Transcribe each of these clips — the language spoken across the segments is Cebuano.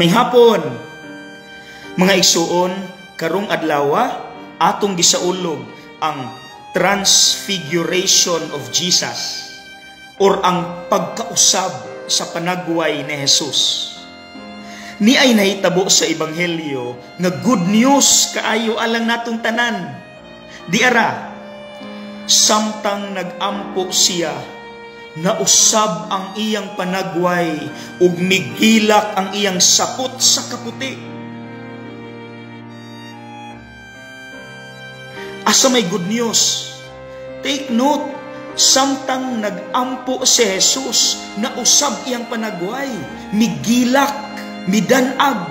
May hapon, mga igsuon, karong adlaw atong gisaulog ang Transfiguration of Jesus or ang pagkausab sa panagway ni Jesus. Ni ay nahitabo sa Ebanghelyo nga good news kaayo alang natong tanan. Di ara, samtang nagampo siya, nausab ang iyang panagway ug migilak ang iyang sapot sa kaputi. Asa may good news? Take note, samtang nagampo si Jesus, nausab iyang panagway, migilak, midanag.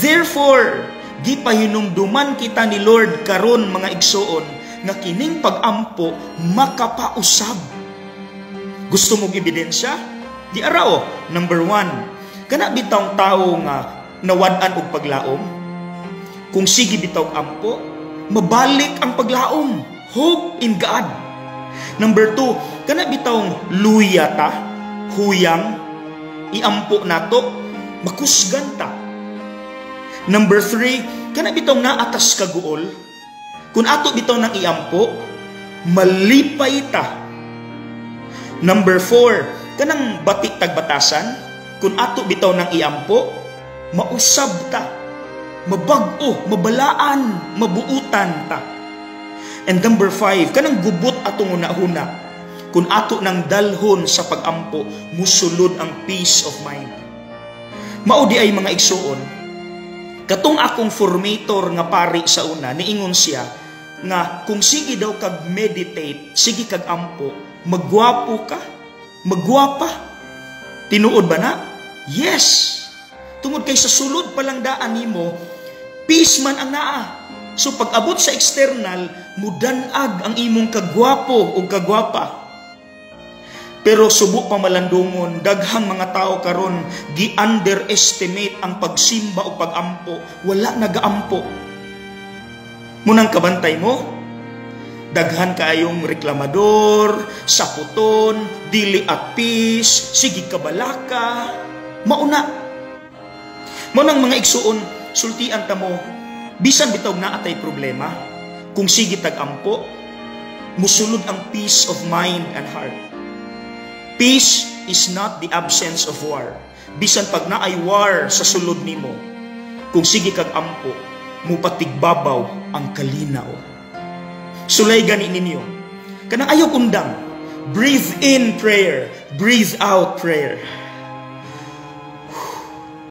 Therefore, gipahinumduman kita ni Lord karon, mga igsuon, nga kining pagampo makapausab. Gusto mong ebidensya? Di arao. Number 1, kana bitawng tawo nga nawad-an og paglaom, kung sige bitaw ampo, mabalik ang paglaom. Hope in God. Number 2, kana bitawng luya ta, huyang, iampo nato, makusgan ta. Number 3, kana bitawng naatas kaguol, kung ato bitaw nang iampo, malipay ta. Number 4, kanang batik tagbatasan, kung ato bitaw nang iampo, mausab ta, mabag-o, mabalaan, mabuutan ta. And number 5, kanang gubot atong hunahuna, kung ato nang dalhon sa pagampo, musulod ang peace of mind. Mao di ay, mga igsuon, katong akong formator nga pari sa una, niingon siya nga kung sige daw kag meditate, sige kag ampo, magwapo ka, magwapa. Tinuod ba na? Yes. Tungod kay sa sulod pa lang daan nimo, peace man ang naa. So pag abot sa external, mudanag ang imong kagwapo o kagwapa. Pero subo pa malandungon, daghang mga tao karon gi-underestimate ang pagsimba o pagampo, wala nagaampo. Munang kabantay mo, daghan kaayong reklamador, saputon, dili at peace, sige kabalaka, mauna. Munang mga igsuon, sultian ta mo, bisan bitaw na atay problema, kung sige tag-ampo, musulod ang peace of mind and heart. Peace is not the absence of war. Bisan pag naay war sa sulod nimo, kung sige kag ampo, mupatigbabaw ang kalinaw. Sulay gani ninyo. Kanang ayaw undang. Breathe in prayer, breathe out prayer.